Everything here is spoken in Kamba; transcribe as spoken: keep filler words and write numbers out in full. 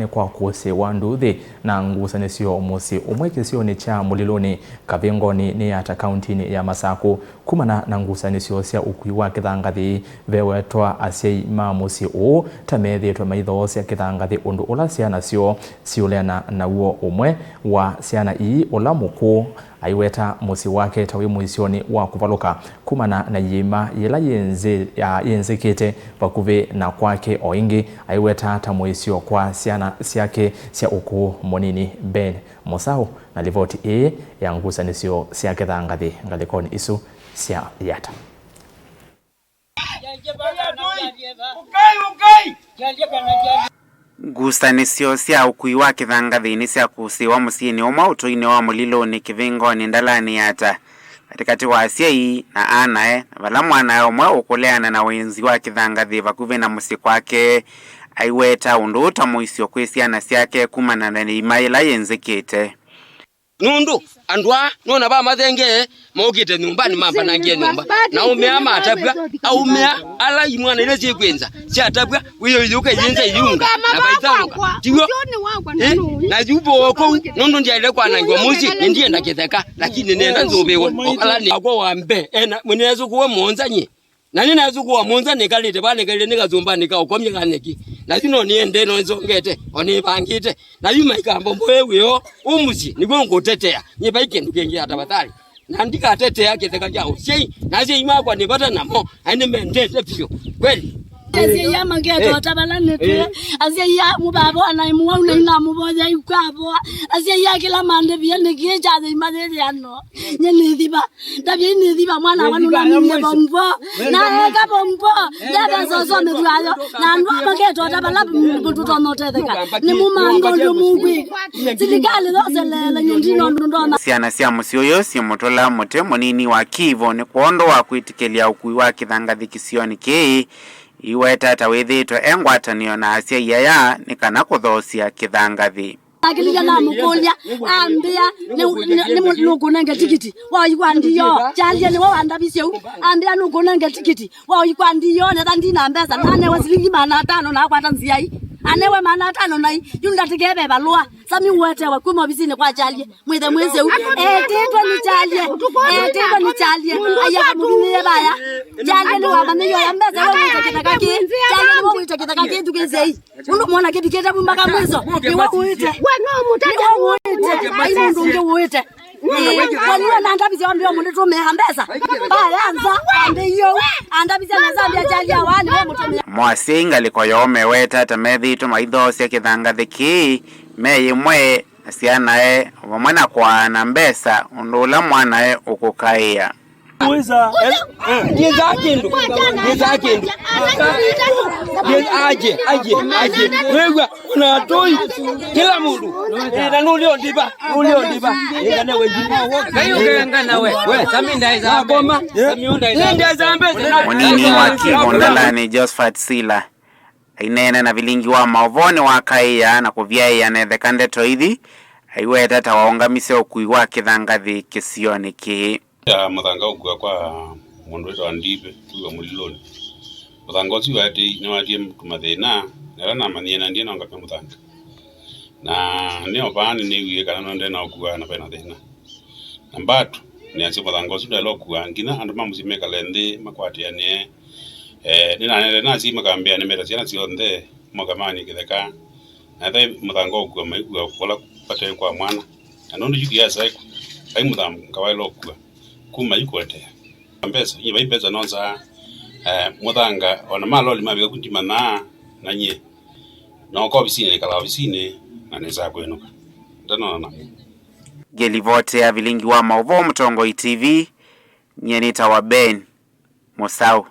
nĩ kwa kũsĩĩwa nduuthĩ na ngusanĩsyo mũsyĩ ũmwe kĩsionĩ kya Mũlilũnĩ, Kavĩngoni nĩ Yata, kauntinĩ ya Masakũ. Kumana na ngusanĩsyo sya ũkui wa kĩthangathĩ, vewetwa asyai ma mũsyĩ ũũ ta methĩĩtwe maithoosya kĩthangathĩ ũndũ ũla syana syoo siũleana naw'o. Ũmwe wa syana ii, ũla mũkũũ, aiweta mũsyĩ wake ta wĩ mũisyonĩ wa kũvalũka kumana na iĩma yĩla yĩnzĩ-, ya-, yĩnzĩkĩte vakuvĩ na kwake. O ĩngĩ, aiweta ta mũisyo kwa syana syake sya ũkũũ mũnini. Ben Mũsaũ na livoti ĩĩ ya ngusanĩsyo sya kĩthangathĩ ngalĩkonĩ isu sya Yata. Ngusanĩsyo sya ũkui wa kĩthangathĩ nĩsyakũsĩĩwa mũsyĩnĩ ũmwe ũtũinĩ wa Mũlilũnĩ, Kĩvĩngoni, Ndalanĩ Yata, katĩkatĩ wa asyai na anae, na vala mwanae ũmwe ũkũleana na wĩnzi wa kĩthangathĩ vakuvĩ na mũsyĩ kwake aiweta ũndũ ũũ ta mũisyo kwĩ syana syake kumana na iĩma yĩla yĩnzĩkĩte. Nũndũ andũ aa nona vamathengee mokĩte nyũmbanĩ mambanangie nyũmba, na aũme aa matavw'a, aũme aa ala imwana ila syĩkwĩnza syatavw'a, wĩyũyũka iyĩnza iyunga na vaithaũka, tiw'o? Ĩ, na yu voo kũu, nũndũ ndyaĩle kwanangĩwa mũsyĩ, nĩndienda kĩtheka, lakini nĩenda nzũvĩwe o vala nĩ. Akwa wa mbee, ena, nĩnasũkũwe mũonza nyie. Na nĩnasũkũwa mũonza nĩkalĩte vaa nĩkalĩte nĩ kasũmbanĩ ka ũkomya ka nyeki. Na yu no nĩendee, no nĩsongete, o nĩvangĩte. Na yu maikambomboe wĩoo, ũ mũsyĩ, nĩw'o ngũtetea. Nyie vai kĩndũ kĩngĩ ya tafadhali. Na ndikatetea kĩtheka kya ũsyai, na asyai makwa nĩ vata namo, na nĩmendete vyũ. Kweli. Asyai a maketota vala nĩtwĩ. Asyai a mũvava na mũwau na inamũvoya ikwavoa. Asyai a kĩla mandĩvie nĩkĩ kyathĩima yĩthĩano. Nye nĩthiva. Ndavya inĩthiva mwana wa nunaminie bombo. Na eka bombo. Ndavya soso mĩthwayo. Na andũ amaketota vala tũtonya ũtetheka. Nĩ mũmango ũndũ mũkwĩka. Silikalĩ yoselele nye ndino ndona. Syana sya mũsyĩ ũyũ simũtũla mũtĩ mũnini wa kivo nĩ kwondũ wa kwĩtĩkĩlya ũkui wa kĩthangathĩ kĩsionĩ kĩĩ. Iweta ta wĩthĩĩtwe e ngwatanĩo na asyai aya nĩ kana kũthoosya kĩthangathĩ. Nakĩlilya namũkũlya, ambĩa, "Nĩ, nĩ, nĩ, nũkũnenge tikiti wa ũikwa ndiyo?" Kyalye nĩwe wandavisye ũu. Ambĩa, "Nũkũnenge tikiti wa ũikwa ndiyo, netha ndina mbesa." Nanewe silingi maana atano na akwata nzĩa ii. Anewe maana atano na ii. Yu ndatĩkeve valũa. Sami ũetewa kuma ovisinĩ kwa Kyalye. Mwĩthe mwĩseu. Etĩtwe nĩ Kyalye. Etĩtwe nĩ Kyalye. Aya kamũthimĩe vaya. Kyalye nĩwamanyĩie oya mbesa, we wĩte kĩtheka kĩĩ. Kyalye nĩwe wĩte kĩtheka kĩĩ, thukĩĩsyai. Ũndũ mwona kĩvikĩte vu mpaka mwiso. Nĩwe wĩte. Nĩwe wĩte. Ai mũndũ ũngĩ wĩte. Ĩĩ, kwani we na ndavisya wambĩa mũndũ tũmĩa mbesa? Vaya nza, ambĩie ũu. Andavisya na Zambia Kyalye awa nĩwe mũtũmĩa. Moasyai ngalĩko yoo meweta ta methĩĩtwe maithoosya kĩthangathĩ kĩĩ me yĩmwe na syanae, vamwe na kwaana mbesa ũndũ ũla mwanae ũkũkaĩa. Mwĩsa, eh, eh. Ndiĩsaa kĩndũ. Ndiĩsaa kĩndũ. Ndiĩ-, aje, aje, aje. Wĩw'a, ona atoi. Kĩla mũndũ. Eh, na nũlĩ ũndĩva, nũlĩ ũndĩva. Ĩngane wenji. Ngai ũkengana we. We, Sami ndaĩsa mbesa. Akoma. Sami ndaĩsa mbesa. Mũnini wa kivo Ndalanĩ, Josephat Sila, aineena na vilingi wa maũvoo nĩwakaĩa na kũvyaĩa netheka ndeto ithi, aiweta ta waũngamisye ũkui wa kĩthangathĩ kĩsionĩ kĩĩ. Ya mũthanga ũkua kwa mũndũ wĩtawa Ndivĩ, tuwe Mũlilũnĩ. Mũthanga ũsu waetei-, nĩwatie tũmathĩna, na ĩla namanyie na ndiĩ nongamya mũthanga. Na nĩ o vaa nĩnĩwie kana nũendee na ũkua na vena thĩna. Na mbatu, nĩasya mũthanga ũsu ndwaĩle ũkua, nginya andũ ma mũsyĩ mekale nthĩ makwatĩanĩe. Eh, nĩnaneene na asyai makambĩa nĩmeta syana syonthe moke maanie kĩtheka. Na ethai mũthanga ũkua maikua kũla vate kwa mwana. Na nũndũ yu kĩasa vai mũthanga waĩle ũkua kuma yu kũetea. Mbesa, nyie vai mbesa nonsaa, eh, mũthanga, ona maloli mavika ku ndimanyaa, na nyie nooka ovisinĩ, nĩkalaa ovisinĩ, na nĩsaa kwĩnũka. Ndanona namo. Ngĩlivotea vilingi wa maũvoo Mũtongoi T V, nyie nĩtawa Ben Mũsaũ.